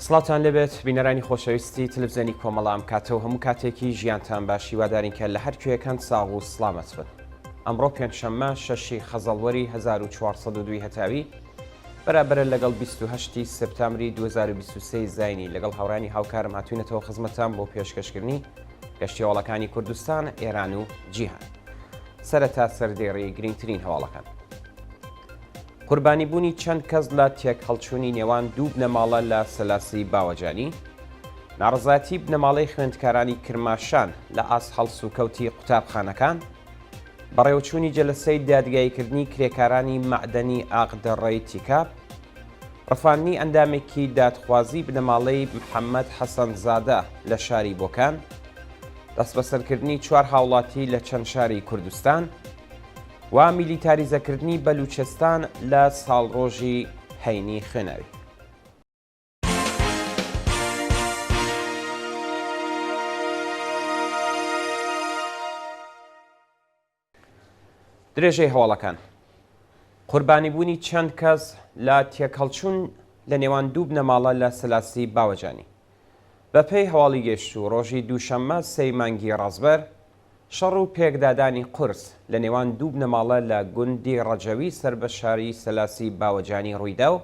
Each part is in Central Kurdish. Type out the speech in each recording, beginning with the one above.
سڵاوتان لێبێت بینەرانی خۆشەویستی تەلەفزیۆنی کۆمەڵە ئەم کاتە و هەموو کاتێکی ژیانتان باش هیوادارین کە لە هەر کوێکان ساغ و سڵامەت بن ئەمڕۆ پێنجشەممە شەشی خەزەڵوەری 1402 هەتاوی بەرابەرە لەگەڵ 28 سپتامبری 2023 زینی لەگەڵ هاوڕانی هاوکارم هاتوینەتەوە خزمەتان بۆ پێشکەشکردنی گەشتیەوەڵەکانی کوردستان ئێران و جیهان سەرەتا سەردێڕی گرنگترین هەواڵەکان. قوربانیبوونی چەند کەس لە تێکهەڵچوونی نێوان دوو بنەماڵە لە سەلاسی باوەجانی، ناڕەزایەتی بنەماڵەی خوێندکارانی کرماشان لە ئاست هەڵسوکەوتی قوتابخانەکان، بەڕێوەچوونی جەلەسەی دادگاییکردنی کرێکارانی مەعدەنی ئاقدەڕەی تیکاب، ڕفاندنی ئەندامێکی دادخوازی بنەماڵەی محەممەد حەسەنزادە لە شاری بۆکان، دەستبەسەرکردنی چوار هاوڵاتی لە چەند شاری کوردستان و میلیتاریزەکردنی بەلوچستان لە ساڵڕۆژی هەینی خوێناوی. درێژەی هەواڵەکان قوربانیبوونی چەند کەس لە تێکهەڵچوون لە نێوان دوو بنەماڵە لە سەلاسی باوەجانی. بەپێی هەواڵی گەیشتوو ڕۆژی دووشەممە سێی مانگی ڕەزبەر شەڕ و پێکدادانی قورس لە نێوان دوو بنەماڵە لە گوندی ڕەجەوی سەر بە شاری سەلاسی باوەجانی ڕوویدا و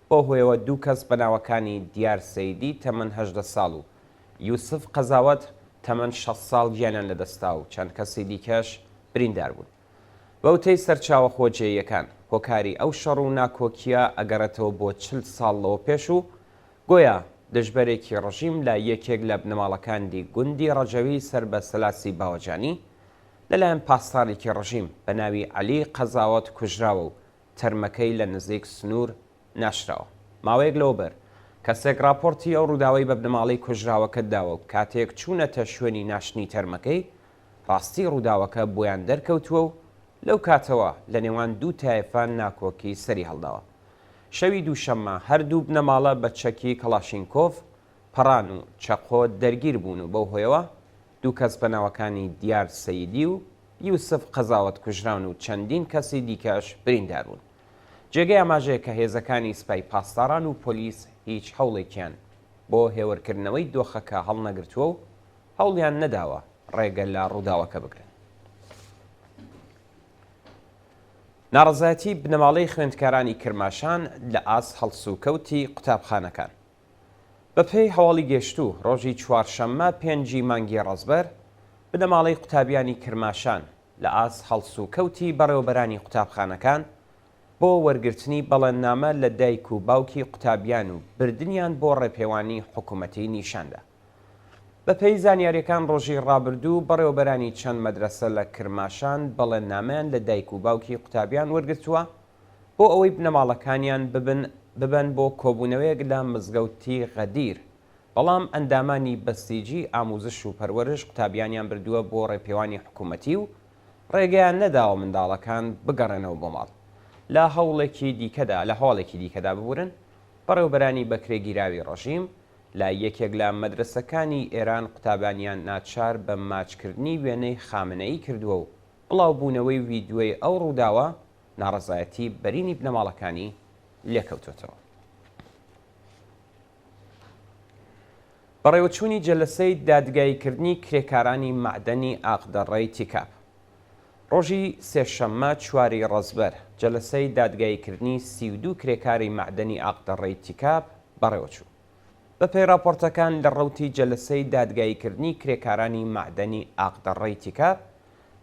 بەو هۆیەوە دوو کەس بە ناوەکانی دیار سەیدی تەمەن 18 ساڵ و یوسف قەزاوەت تەمەن 60 ساڵ گیانیان لەدەستدا و چەند کەسی دیکەش بریندار بوون. بە وتەی سەرچاوە خۆجێیەکان، هۆکاری ئەو شەڕ و ناکۆکییە ئەگەڕێتەوە بۆ 40 ساڵ لەوەپێش و گۆیا دژبەرێکی ڕژیم لە یەکێک لە بنەماڵەکاندی گوندی ڕەجەوی سەر بە سەلاسی باوەجانی لەلایەن پاسدارێکی ڕژیم بە ناوی عەلی قەزاوەت کوژراوە و تەرمەکەی لە نزیک سنوور ناشراوە. ماوەیەک لەوەبەر کەسێک ڕاپۆڕتی ئەو ڕووداوەی بە بنەماڵەی کوژراوەکە داوە و کاتێک چوونەتە شوێنی ناشتنی تەرمەکەی ڕاستی ڕووداوەکە بۆیان دەرکەوتووە و لەو کاتەوە لە نێوان دوو تایەفە ناکۆکی سەری هەڵداوە. شەوی دووشەممە هەردوو بنەماڵە بە چەکی کەڵاشینکۆف، پەڕان و چەقۆ دەرگیر بوون و بەو هۆیەوە دوو کەس بە ناوەکانی دیار سەیدی و یوسف قەزاوەت کوژراون و چەندین کەسی دیکەش بریندار بوون. جێگەی ئاماژەیە کە هێزەکانی سپای پاسداران و پۆلیس هیچ هەوڵێکیان بۆ هێورکردنەوەی دۆخەکە هەڵنەگرتووە و هەوڵیان نەداوە ڕێگە لە ڕووداوەکە بگرن. ناڕەزایەتی بنەماڵەی خوێندکارانی کرماشان لە ئاست هەڵسوکەوتی قوتابخانەکان. بەپێی هەواڵی گەشتوو، ڕۆژی چوارشەممە پێنجی مانگی ڕەزبەر، بنەماڵەی قوتابیانی کرماشان لە ئاست هەڵسوکەوتی بەڕێوەبەرانی قوتابخانەکان بۆ وەرگرتنی بەڵێننامە لە دایک و باوکی قوتابیان و بردنیان بۆ ڕێپێوانی حکوومەتی نیشاندا. بەپێی زانیارییەکان ڕۆژی ڕابردوو بەڕێوەبەرانی چەند مەدرەسە لە کرماشان بەڵێننامەیان لە دایک و باوکی قوتابیان وەرگرتووە بۆ ئەوەی بنەماڵەکانیان ببن ببەن بۆ کۆبوونەوەیەک لە مزگەوتی غەدیر، بەڵام ئەندامانی بەسیجی ئاموزش و پەروەرش قوتابیانیان بردووە بۆ ڕێپێوانی حکوومەتی و ڕێگەیان نەداوە منداڵەکان بگەڕێنەوە بۆ ماڵ. لە هەوڵێکی دیکەدا لە هەواڵێکی دیکەدا ببورن بەڕێوەبەرانی بەکرێگیراوی ڕژیم لە یەکێک لە مەدرەسەکانی ئێران قوتابانیان ناچار بە ماچکردنی وێنەی خامنەیی کردووە و بڵاوبوونەوەی ویدیۆی ئەو ڕووداوە ناڕەزایەتی بەرینی بنەماڵەکانی لێکەوتۆتەوە. بەڕێوەچوونی جەلەسەی دادگاییکردنی کرێکارانی مەعدەنی ئاقدەڕەی تیکاب ڕۆژی سێشەممە چواری ڕەزبەر جەلەسەی دادگاییکردنی 32 کرێکاری مەعدەنی ئاقدەڕەی تیکاب بەڕێوەچوو. بەپێی ڕاپۆرتەکان لە ڕەوتی جەلەسەی دادگاییکردنی کرێکارانی مەعدەنی ئاقدەڕەی تیکاب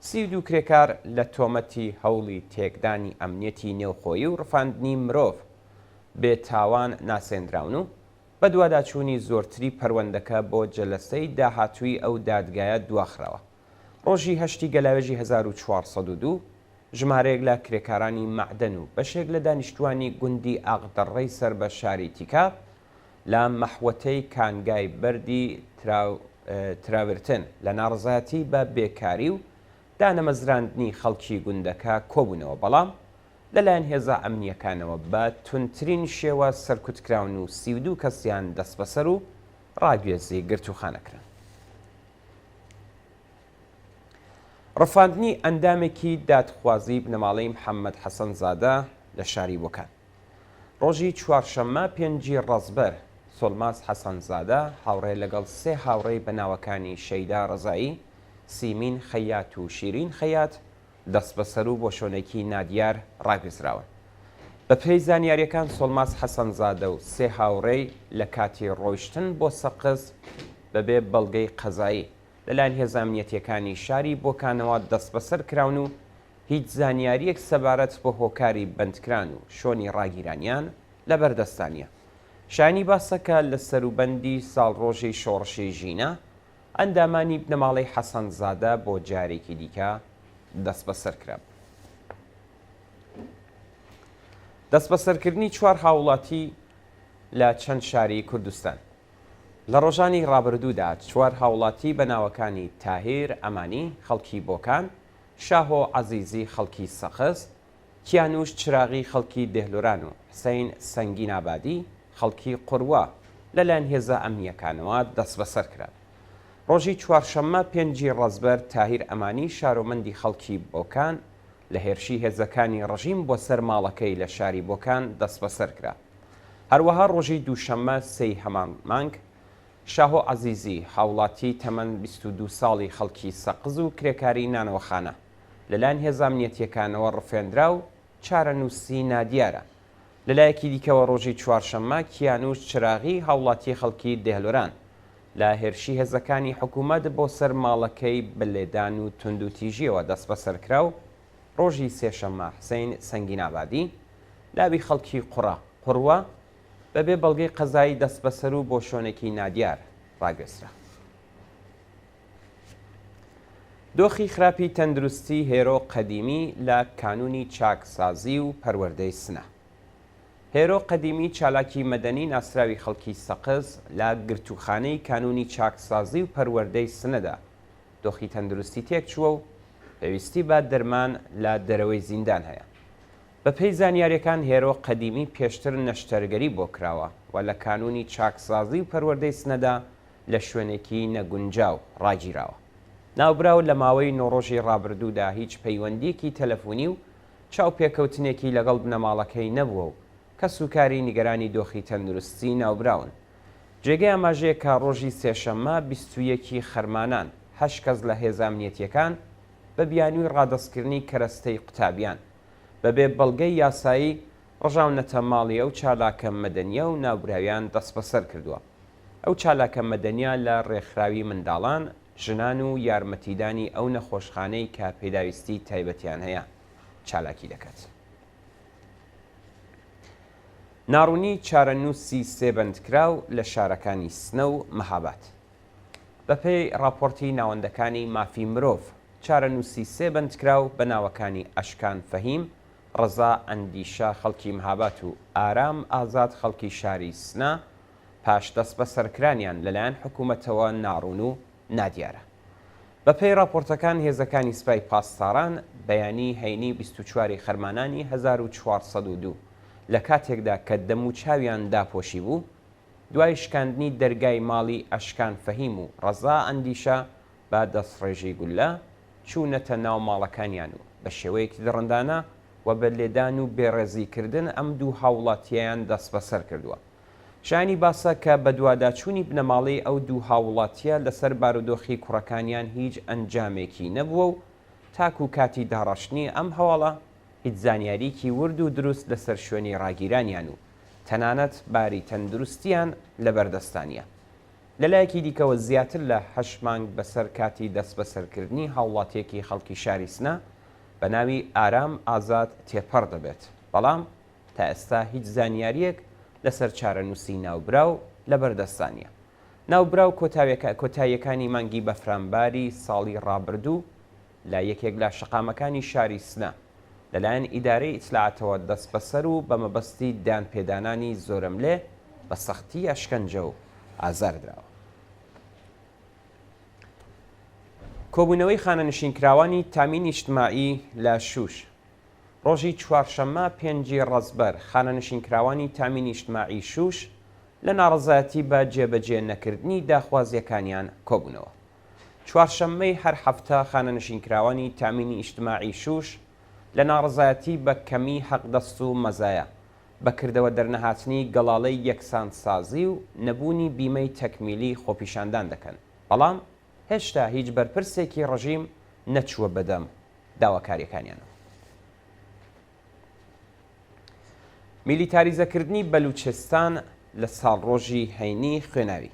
32 کرێکار لە تۆمەتی هەوڵی تێکدانی ئەمنیەتی نێوخۆیی و ڕفاندنی مرۆڤ بێ تاوان ناسێندراون و بەدواداچوونی زۆرتری پەروەندەکە بۆ جەلەسەی داهاتووی ئەو دادگایە دواخراوە. ڕۆژی هەشتی گەلاوێژی 1402 ژمارەیەک لە کرێکارانی مەعدەن و بەشێک لە دانیشتووانی گوندی ئاقدەڕەی سەر بە شاری تیکاب لە مەحوەتەی کانگای بەردی تراورتن لە ناڕەزایەتی بە بێکاری و دانەمەزراندنی خەڵکی گوندەکە کۆبوونەوە، بەڵام لەلایەن هێزە ئەمنییەکانەوە بە توندترین شێوە سەرکوتکراون و 32 کەسیان دەستبەسەر و ڕاگوێزی گرتووخانە کران. ڕفاندنی ئەندامێکی دادخوازی بنەماڵەی محەممەد حەسەنزادە لە شاری بۆکان. ڕۆژی چوارشەممە پێنجی ڕەزبەر. سۆڵماز حەسەنزادە هاوڕێ لەگەڵ سێ هاوڕێی بە ناوەکانی شەیدا ڕەزایی، سیمین خەیات و شیرین خەیات دەستبەسەر و بۆ شۆنێکی نادیار ڕاگوێزراون. بەپێی زانیارییەکان سۆڵماز حەسەنزادە و سێ هاوڕێی لە کاتی ڕۆیشتن بۆ سەقز بەبێ بەڵگەی قەزایی لەلایەن هێزە ئەمنیەتییەکانی شاری بۆکانەوە دەستبەسەر کراون و هیچ زانیارییەک سەبارەت بە هۆکاری بەندکران و شۆنی ڕاگیرانیان لەبەردەستا نییە. شایانی باسە کە لە سەروبەندی ساڵڕۆژی شۆڕشی ژینا، ئەندامانی بنەماڵەی حەسەنزادە بۆ جارێکی دیکە دەستبەسەر کرابوون. دەستبەسەرکردنی چوار هاووڵاتی لە چەند شاری کوردستان. لە ڕۆژانی ڕابردوودا چوار هاووڵاتی بە ناوەکانی تاهیر ئەمانی خەڵکی بۆکان، شاهۆ عەزیزی خەڵکی سەقز، کیانوش چراغی خەڵکی دێهلۆران و حسەین سەنگینابادی خەڵکی قوروە لەلایەن هێزە ئەمنییەکانەوە دەستبەسەر کران. ڕۆژی چوارشەممە پێنجی ڕەزبەر تاهیر ئەمانی شارۆمەندی خەڵکی بۆکان لە هێرشی هێزەکانی ڕژیم بۆ سەر ماڵەکەی لە شاری بۆکان دەستبەسەر کرا. هەروەها ڕۆژی دووشەممە سێی هەمان مانگ شاهۆ عەزیزی هاوڵاتی تەمەن 22 ساڵی خەڵکی سەقز و کرێکاری نانەوەخانە لەلایەن هێزە ئەمنیەتییەکانەوە ڕفێندرا و چارەنووسی نادیارە. لەلایەکی دیکەوە ڕۆژی چوارشەممە کیانوش چراغی هاوڵاتی خەڵکی دێهلۆران لە هێرشی هێزەکانی حکوومەت بۆ سەر ماڵەکەی بە لێدان و توندوتیژییەوە دەستبەسەر کرا و ڕۆژی سێشەممە حسەین سەنگینابادی لاوی خەڵکی قوڕە، قوروە، بەبێ بەڵگەی قەزایی دەستبەسەر و بۆ شۆنێکی نادیار ڕاگوێزرا. دۆخی خراپی تەندروستی هێرۆ قەدیمی لە کانوونی چاکسازی و پەروەردەی سنە. هێرۆ قەدیمی چالاکی مەدەنی ناسراوی خەڵکی سەقز لە گرتووخانەی کانوونی چاکسازی و پەروەردەی سنەدا دۆخی تەندروستی تێکچووە و پێویستی بە دەرمان لە دەرەوەی زیندان هەیە. بەپێی زانیارییەکان هێرۆ قەدیمی پێشتر نەشتەرگەری بۆ کراوە و لە کانوونی چاکسازی و پەروەردەی سنەدا لە شوێنێکی نەگونجاو ڕاگیراوە. ناوبراو لە ماوەی نۆ ڕۆژی ڕابردوودا هیچ پەیوەندییەکی تەلەفونی و چاوپێکەوتنێکی لەگەڵ بنەماڵەکەی نەبووە و کەسوکاری نیگەرانی دۆخی تەندروستی ناوبراون. جێگەی ئاماژەیە کە ڕۆژی سێشەممە 21 ی خەرمانان هەشت کەس لە هێزە ئەمنیەتییەکان بە بیانووی ڕادەستکردنی کەرەستەی قوتابیان بەبێ بەڵگەی یاسایی ڕژاونەتە ماڵی ئەو چالاکە مەدەنییە و ناوبراویان دەستبەسەر کردووە. ئەو چالاکە مەدەنییە لە ڕێکخراوی منداڵان، ژنان و یارمەتیدانی ئەو نەخۆشخانەی کە پێداویستی تایبەتیان هەیە چالاکی دەکات. ناڕوونی چارەنووسی سێ بەندکراو لە شارەکانی سنە و مەهاباد. بەپێی ڕاپۆرتی ناوەندەکانی مافی مرۆڤ، چارەنووسی سێ بەندکراو بە ناوەکانی ئەشکان فەهیم، ڕەزا ئەندیشە خەڵکی مهابات و ئارام ئازاد خەڵکی شاری سنە پاش دەستبەسەرکرانیان لەلایەن حکوومەتەوە ناڕوون و نادیارە. بەپێی ڕاپۆرتەکان هێزەکانی سپای پاسداران بەیانی هەینی 24 ی خەرمانانی 1402 لە کاتێکدا کە دەموچاویان داپۆشیبوو دوای شکاندنی دەرگای ماڵی ئەشکان فەهیم و ڕەزا ئەندیشە بە دەستڕێژی گوللە چوونەتە ناو ماڵەکانیان و بە شێوەیەکی دڕندانە و بە لێدان و بێڕێزی کردن ئەم دوو هاووڵاتییەیان دەستبەسەر کردووە. شایانی باسە کە بەدواداچوونی بنەماڵەی ئەو دوو هاووڵاتییە لەسەر بارودۆخی کوڕەکانیان هیچ ئەنجامێکی نەبووە و تاکوو کاتی داڕشتنی ئەم هەواڵە هیچ زانیارییەکی ورد و دروست لەسەر شوێنی ڕاگیرانیان و تەنانەت باری تەندروستییان لەبەردەستا نییە. لەلایەکی دیکەوە زیاتر لە هەشت مانگ بەسەر کاتی دەستبەسەرکردنی هاوڵاتییەکی خەڵکی شاری سنە بە ناوی ئارام ئازاد تێپەڕ دەبێت، بەڵام تا ئێستا هیچ زانیارییەک لەسەر چارەنووسی ناوبراو لەبەردەستدا نییە. ناوبراو کۆتاییەکانی مانگی بەفرانباری ساڵی ڕابردوو لە یەکێک لە شەقامەکانی شاری سنە لەلایەن ئیدارەی ئیتلاعاتەوە دەستبەسەر و بە مەبەستی دانپێدانانی زۆرەملێ بە سەختی ئەشکەنجە و ئازار دراوە. کۆبوونەوەی خانەنشینکراوانی تامین ئیجتماعی لە شوش ڕۆژی چوارشەممە پێنجی ڕەزبەر خانەنشینکراوانی تامین ئیجتماعی شوش لە ناڕەزایەتی بە جێبەجێ نەکردنی داخوازییەکانیان کۆبوونەوە. چوارشەممەی هەر هەفتە خانەنشینکراوانی تامینی ئیجتماعی شوش لە ناڕەزایەتی بە کەمی حەقدەست و مەزایا. بە کردەوە دەرنەهاتنی گەڵاڵەی یەکسانسازی و نەبوونی بیمەی تەکمیلی خۆپیشاندان دەکەن، بەڵام هێشتا هیچ بەرپرسێکی ڕژیم نەچووە بەدەم داواکارییەکانیانەوە. میلیتاریزەکردنی بەلوچستان لە ساڵڕۆژی هەینی خوێناوی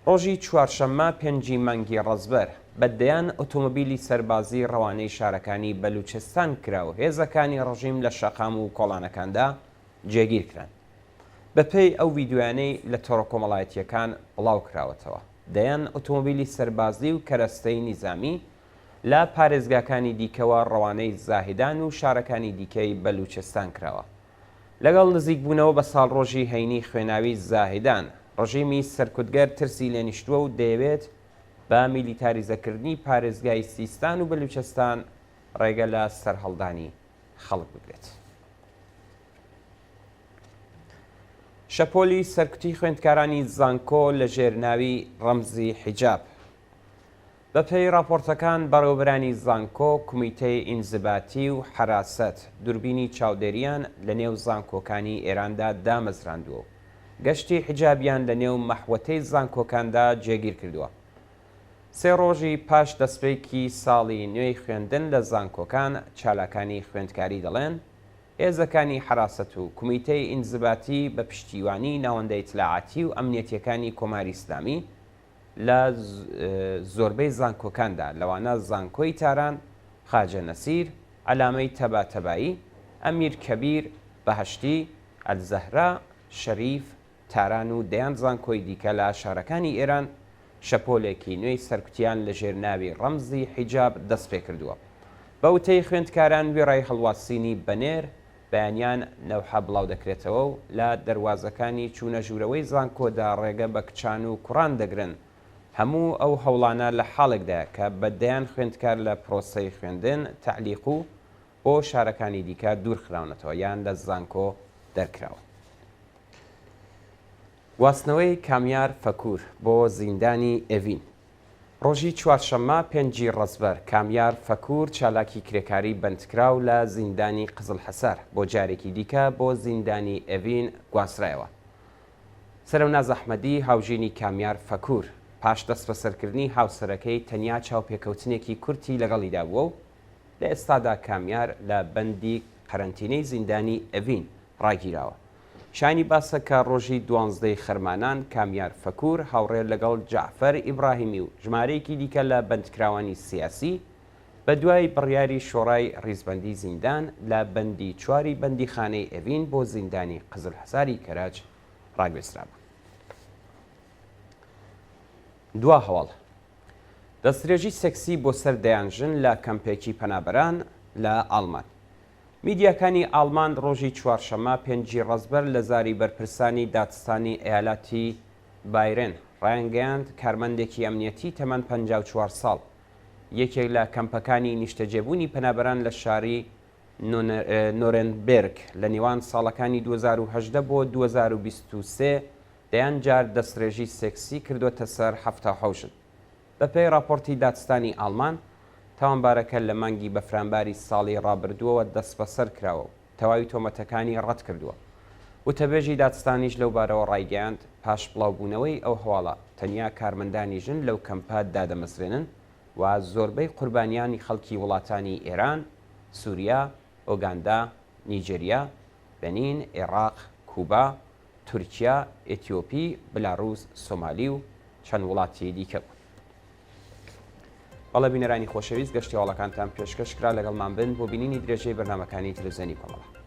ڕۆژی چوارشەممە پێنجی مانگی ڕەزبەر بە دەیان ئۆتۆمۆبیلی سەربازی ڕەوانەی شارەکانی بەلوچستان کرا و هێزەکانی ڕژیم لە شەقام و کۆڵانەکاندا جێگیر کران. بەپێی ئەو ڤیدیۆیانەی لە تۆڕە کۆمەڵایەتییەکان بڵاو کراوەتەوە، دەیان ئۆتۆمۆبیلی سەربازی و کەرەستەی نیزامی لە پارێزگاکانی دیکەوە ڕەوانەی زاهیدان و شارەکانی دیکەی بەلوچستان کراوە. لەگەڵ نزیکبوونەوە بە ساڵڕۆژی هەینی خوێناوی زاهیدان، ڕژیمی سەرکوتگەر ترسی لێنیشتووە و دەیەوێت بە میلیتاریزەکردنی پارێزگای سیستان و بەلوچستان ڕێگە لە سەرهەڵدانی خەڵک بگرێت. شەپۆلی سەرکوتی خوێندکارانی زانکۆ لەژێر ناوی ڕەمزی حیجاب بەپێی ڕاپۆرتەکان بەڕێوەبەرانی زانکۆ، کومیتەی ئینزباتی و حەراسەت دوربینی چاودێریان لە نێو زانکۆکانی ئێراندا دامەزراندووە و گەشتی حیجابیان لە نێو مەحوەتەی زانکۆکاندا جێگیر کردووە. سێ ڕۆژی پاش دەسپێکی ساڵی نوێی خوێندن لە زانکۆکان، چالاکانی خوێندکاری دەڵێن، هێزەکانی حەراسەت و کومیتەی ئینزباتی بە پشتیوانیی ناوەندە ئیتلاعاتی و ئەمنیەتییەکانی کۆماری ئیسلامی لە زۆربەی زانکۆکاندا لەوانە زانکۆی تاران، خاجە نەسیر، عەلامەی تەباتەبایی، ئەمیر کەبیر، بەهەشتی، ئەلزەهرا، شەریف، تاران و دەیان زانکۆی دیکە لە شارەکانی ئێران شەپۆلێکی نوێی سەرکوتیان لەژێر ناوی ڕەمزی حیجاب دەستپێکردووە. بە وتەی خوێندکاران وێڕای هەڵواسینی بەنێر، بەیانیان نەوحە بڵاودەکرێتەوە و لە دەروازەکانی چوونە ژوورەوەی زانکۆدا ڕێگە بە کچان و کوڕان دەگرن، هەموو ئەو هەوڵانە لە حاڵێکدایە کە بە دەیان خوێندکار لە پرۆسەی خوێندن تەعلیق و بۆ شارەکانی دیکە دوورخراونەتەوە یان لە زانکۆ دەرکراون. گواستنەوەی کامیار فەکوور بۆ زیندانی ئێڤین ڕۆژی چوارشەممە پێنجی ڕەزبەر، کامیار فەکوور چالاکی کرێکاری بەندکراو لە زیندانی قزڵحەسار بۆ جارێکی دیکە بۆ زیندانی ئێڤین گواسترایەوە. سەرەوناز ئەحمەدی هاوژینی کامیار فەکوور پاش دەستبەسەرکردنی هاوسەرەکەی تەنیا چاوپێکەوتنێکی کورتی لەگەڵیدا بووە و لە ئێستادا کامیار لە بەندی قەرەنتینەی زیندانی ئێڤین ڕاگیراوە. شایانی باسە کە ڕۆژی دوانزدەی خەرمانان کامیار فەکوور هاوڕێ لەگەڵ جەعفەر ئیبراهیمی و ژمارەیەکی دیکە لە بەندکراوانی سیاسی بە دوای بڕیاری شۆڕای ڕیزبەندی زیندان لە بەندی چواری بەندیخانەی ئێڤین بۆ زیندانی قزلحەساری کەرەج ڕاگوێزرابوون. دوا هەواڵ، دەستدرێژی سێکسی بۆ سەر دەیان ژن لە کەمپێکی پەنابەران لە ئاڵمان. میدیاکانی ئاڵمان ڕۆژی چوارشەممە پێنجی ڕەزبەر لە زاری بەرپرسانی دادستانی ئەیالاتی بایرن ڕایانگەیاند کارمەندێکی ئەمنیەتی تەمەن 54 ساڵ یەکێک لە کەمپەکانی نیشتەجێبوونی پەنابەران لە شاری نۆرێنبێرگ لە نێوان ساڵەکانی 2018 بۆ 2023 دەیان جار دەستڕێژی سێکسی کردووەتە سەر 77 ژن. بەپێی ڕاپۆرتی دادستانی ئاڵمان، تاوانبارەکە لە مانگی بەفرانباری ساڵی ڕابردووەوە دەستبەسەر کراوە و تەواوی تۆمەتەکانی ڕەت کردووە. وتەبێژی دادستانیش لەوبارەوە ڕایگەیاند، پاش بڵاوبوونەوەی ئەو هەواڵە، تەنیا کارمەندانی ژن لەو کەمپە دادەمەزرێنن و زۆربەی قوربانیانی خەڵکی وڵاتانی ئێران، سووریا، ئۆگاندا، نیجریا، بەنین، ئێڕاق، کوبا، تورکیا، ئێتیۆپی، بلاروس، سۆمالی و چەند وڵاتی دیکە بوون. بەڵێ بینەرانی خۆشەویست گەشتی هەواڵەکانتان پێشکەش کرا لەگەڵمان بن بۆ بینینی درێژەی بەرنامەکانی تەلەفزیۆنی کۆمەڵە.